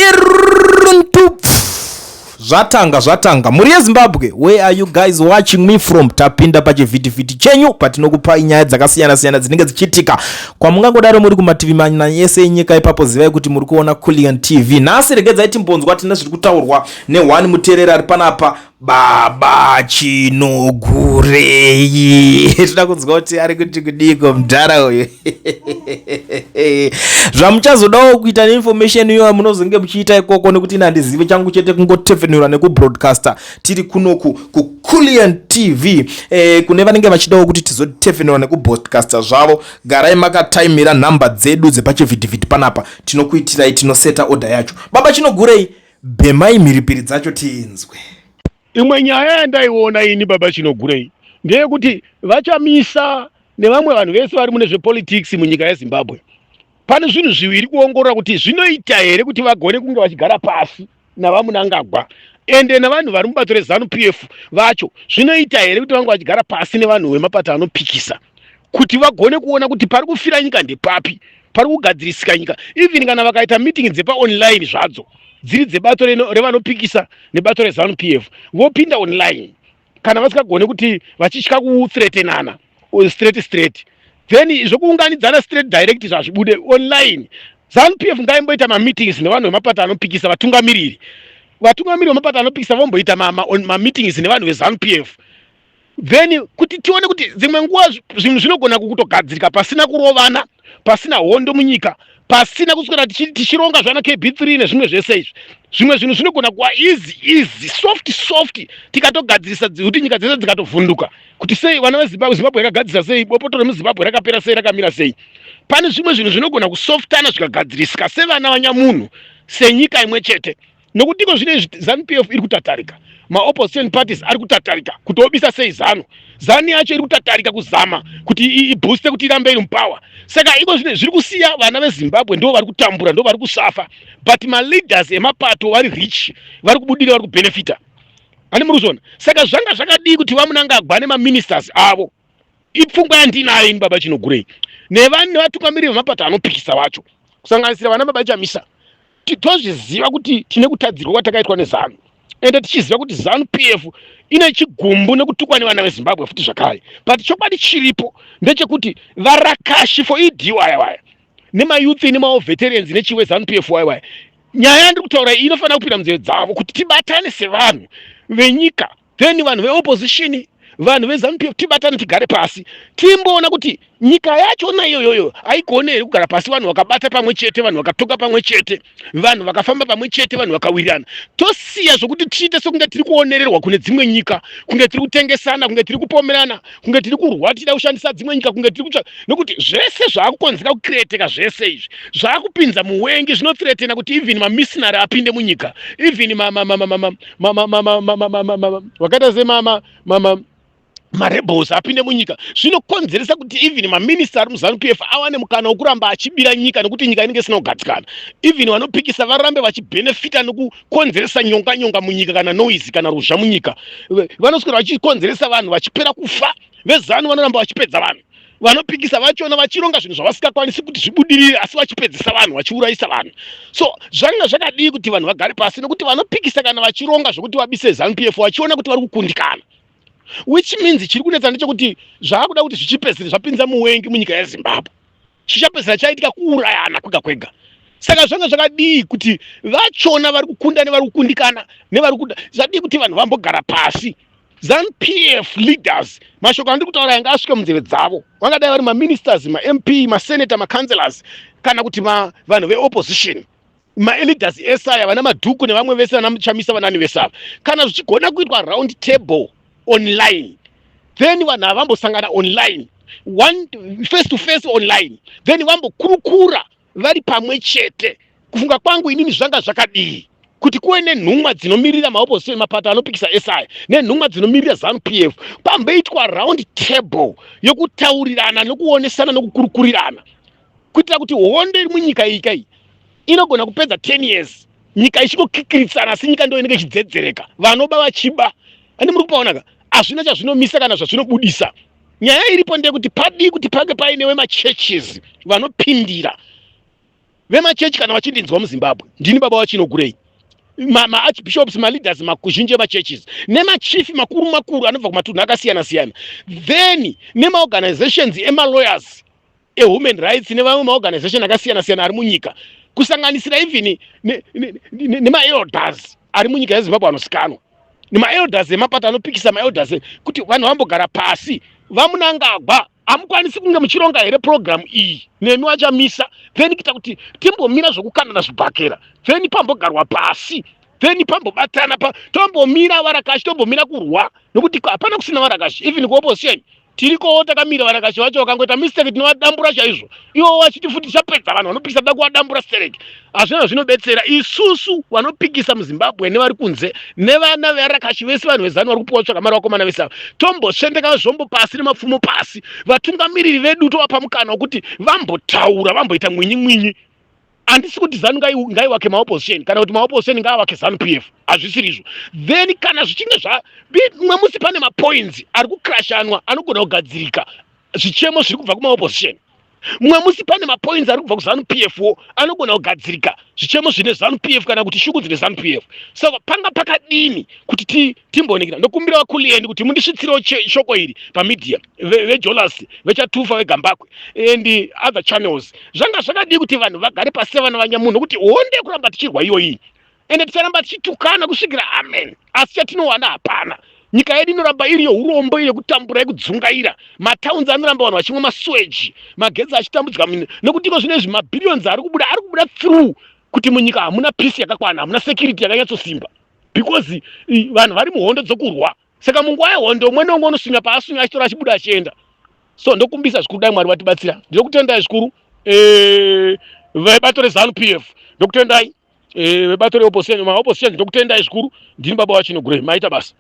Iruntu. Zvatanga, zvatanga. Mhuri yeZimbabwe, where are you guys watching me from? Tapinda pachivhitivhiti chenyu patinokupai nyaya dzakasiyana-siyana dzinenge dzichiitika kwamungangodaro muri kumativi mana yese enyika. Ipapo zivai kuti muri kuona Culian TV. Nhasi regedzai timbonzwa tine zviri kutaurwa ne1 muteereri ari panapa, Baba Chinogurei. Toda kunzwa kuti ari kuti kudiko mudhara uyu. Zvamuchazodawo kuita neinformation iyoyo munozonge muchiita ikoko, nekuti ine handizive changu chete kungotefenura nekubroadcaster. Tiri kunoku kuCulian TV. Kune vanenge vachidawo kuti tizotefenura nekubroadcaster zvavo, garai makataimira nhamba dzedu dzepachivhitivhiti panapa. Tinokuitirai, tinoseta order yacho. Baba Chinogurei, bhemai mhiripiri dzacho tiinzwe. Imwe nyaya yandaiona ini, Baba Chinogurei, ndeyekuti vaChamisa nevamwe vanhu vese vari mune zvepolitics munyika yeZimbabwe, pane zvinhu zviviri kuongorora kuti zvinoita here kuti vagone kunge vachigara pasi navaMunangagwa ende navanhu vari mubato reZANU PF vacho. Zvinoita here kuti vange vachigara pasi nevanhu vemapato anopikisa kuti vagone kuona kuti pari kufira nyika ndepapi, pari kugadzirisika nyika? Even kana vakaita meeting dzepaonline zvadzo dziri dzebato revanopikisa nebato reZANU PF, vopinda online kana vasingagone kuti vachitya kuthreatenana straight straight, then zvokuunganidzana straight direct zvazvibude online. ZANU PF ngaimboita mameetings nevanhu vemapato anopikisa, vatungamiriri vemapato anopikisa vomboita mameetings nevanhu veZANU PF, then kuti tione kuti dzimwe nguva zvinhu zvinogona kutogadzirika pasina kurovana, pasina hondo munyika, pasina kuswera tichironga zvana KB3 nezvimwe zvese izvi. Zvimwe zvinhu zvinogona kuva easy easy, soft soft, tikatogadzirisa kuti nyika dzese dzikatovhunduka kuti sei vana veZimbabwe, Zimbabwe yakagadzirisa sei, bopoto remuZimbabwe rakapera sei, rakamira sei. Pane zvimwe zvinhu zvinogona kusoftana zvikagadzirisika sevana vanyamunhu, senyika imwe chete, nokuti iko zvino izvi ZANU PF iri kutatarika, maopposition parties ari kutatarika kuti obisa sei ZANU. ZANU yacho iri kutatarika kuzama kuti ibooste kuti irambe iri mupower. Saka iko zvino zviri kusiya vana veZimbabwe ndo vari kutambura, ndo vari kusafa, but maleaders emapato vari rich, vari kubudira, vari kubenefita. Hani muri kuzviona? Saka zvanga zvakadii kuti vaMunangagwa nemaministers avo, ipfungwa yandinayo ini, Baba Chinogurei, nevatungamiriri vemapato anopikisa vacho, kusanganisira vana Baba Chamisa, tozviziva kuti tine kutadzirwa kwatakaitwa neZANU, ende tichiziva kuti ZANU PF ine chigumbu nekutukwa nevana veZimbabwe futi zvakare, but chokwadi chiripo ndechekuti varakashi for ED waya waya nemayouth nemawar veterans nechiwe ZANU PF waya waya, nyaya yandiri kutaura iyi inofanira kupinda munzeve dzavo kuti tibatane sevanhu venyika. Then vanhu veopposition, vanhu veZANU PF, tibatane, tigare pasi, timboona kuti nyika yachona iyoyoyo haigone here kugara pasi, vanhu vakabata pamwe chete, vanhu vakatoka pamwe chete, vanhu vakafamba pamwe chete, vanhu vakawirirana. Tosiya zvokuti tiite sekunge tiri kuonererwa kune dzimwe nyika, kunge tiri kutengesana, kunge tiri kupomerana, kunge tiri kurwa tichida kushandisa dzimwe nyika, kunge tiri kutsva, nokuti zvese zvaakukonzera kucreateka zvese izvi zvaakupinza muwengi. Zvinothreatena kuti even mamissionary apinde munyika, even vakaita semarebels apinde munyika. Zvinokonzeresa kuti even maminista ari muZANU PF awane mukana wekuramba achibira nyika, nekuti nyika inenge isina kugadzikana. Even vanopikisa varambe vachibhenefita nekukonzeresa nyonga nyonga munyika, kana noise kana ruzha munyika. Vanoswera vachikonzeresa, vanhu vachipera kufa. VeZANU vanoramba vachipedza vanhu, vanopikisa vachona vachironga zvinhu zvavasingakwanisi kuti zvibudirire, asi vachipedzisa vanhu, vachiurayisa vanhu. So zvanga zvakadii kuti vanhu vagare pasi? Nokuti vanopikisa kana vachironga zvokuti vabise ZANU PF, vachiona kuti vari kukundikana, which means chiri kunetsa ndechekuti zvaakuda kuti zvichipedzisira zvapinza muwengi munyika yeZimbabwe. Chichapedzisira chaitika kuurayana kwega kwega. Saka zvanga zvakadii kuti vachona vari kukunda nevari kukundikana nevari kuda, zvadii kuti vanhu vambogara pasi? ZANU PF leaders, mashoko andiri kutaura yanga asvika munzeve dzavo, vangadai vari maministers, maMP, masenator, macouncillors, kana kuti vanhu veopposition, maleaders esaya, vana Madhuku nevamwe vese, vana Chamisa, vanani vese ava, kana zvichigona kuitwa round table online, then vanhu ava vambosangana online, one face to face online, then vambokurukura vari pamwe chete. Kufunga kwangu inini, zvanga zvakadii kuti kuve nenhumwa dzinomirira maopposition, mapato anopikisa esaya, nenhumwa dzinomirira ZANU PF, pamboitwa round table yokutaurirana nokuonesana nokukurukurirana, kuitira kuti hondo iri munyika iyi kai inogona kupedza 10 years nyika ichingokikiritsana, asi nyika ndo inenge ichidzedzereka, vanoba vachiba. Andi muri kupaonaka? Hazvina chazvinomisa kana zvazvinobudisa. Nyaya iripo ndeyekuti padii kuti pange painewe machurches vanopindira. Vemachechi kana vachindinzwa muZimbabwe, ndini baba vaChinogurei. Maarchbishops, maleaders makuzhinji emachurches nemachief makuru makuru anobva kumatunhu akasiyana siyana, then nemaorganizations emalawyers ehuman rights nevamwe maorganization akasiyana siyana ari munyika, kusanganisira even nemaelders ari munyika yeZimbabwe anosikanwa, nemaelders emapato anopikisa, maelders, kuti vanhu vambogara pasi. VaMnangagwa, hamukwanisi kunge muchironga here program iyi nemi vaChamisa, then kuita kuti timbomira zvokukandana zvibhakera, then pambogarwa pasi, then pambobatana pa tombomira varakashi, tombomira kurwa, nokuti hapana kusina varakashi. Even kuopposition tirikowo takamira. Varakashi vacho vakangoita mistake, tinovadambura chaizvo. Ivo vachiti futi tichapedza vanhu vanopikisa, da kuvadambura stereki. Hazvina zvinobetsera isusu vanopikisa muZimbabwe nevari kunze nevana varakashi vese. Vanhu veZanu vari kupiwa tsvaka mari, vakomana vese ava, tombosvendeka zvombo pasi nemapfumo pasi. Vatungamiriri vedu tovapa mukana wekuti vambotaura, vamboita mwinyi mwinyi. Handisi kuti ZANU ngaiwake maopposition kana kuti maopposition ngaavake ZANU PF, hazvisiri izvo. Then kana zvichinge zva mumwe musi pane mapoints ari kukrashanwa anogona kugadzirika, zvichemo zviri kubva kumaopposition. Mumwe musi pane mapoints ari kubva kuZANU PF wo anogona kugadzirika, zvichemo zvine ZANU PF kana kuti shuku dzine ZANU PF. Saka panga pakadini kuti timbonekera? Ndokumbira vaKulliant kuti mundisvitsirewo shoko iri pamedia, veJolas, veChatufa, veGambakwe and other channels. Zvanga zvakadii kuti vanhu vagare pasi sevana vanyamunhu? Nokuti honde yekuramba tichirwa iyoyi, ende ticharamba tichitukana kusvikira amen, asi chatinowana hapana. Nyika yedu inoramba iri yeurombo, iri yekutambura, yekudzungaira. Matowns anoramba vanhu vachimwa masewage, magetsi achitambudzika, nekuti iko zvino izvi mabillions ari kubuda, ari kubuda through kuti munyika hamuna peace yakakwana, hamuna security yakanyatsosimba, because vanhu vari muhondo dzokurwa. Saka munguva yehondo umwe neumwe unoswinya paaswinya, achitora, achibuda, achienda. So ndokumbisa zvikuru, dai Mwari vatibatsira. Ndinokutendai zvikuru, vebato reZANU PF, ndokutendai, vebato reopposition, maopposition, ndokutendai zvikuru. Ndini baba vaChinogurei. Maita basa.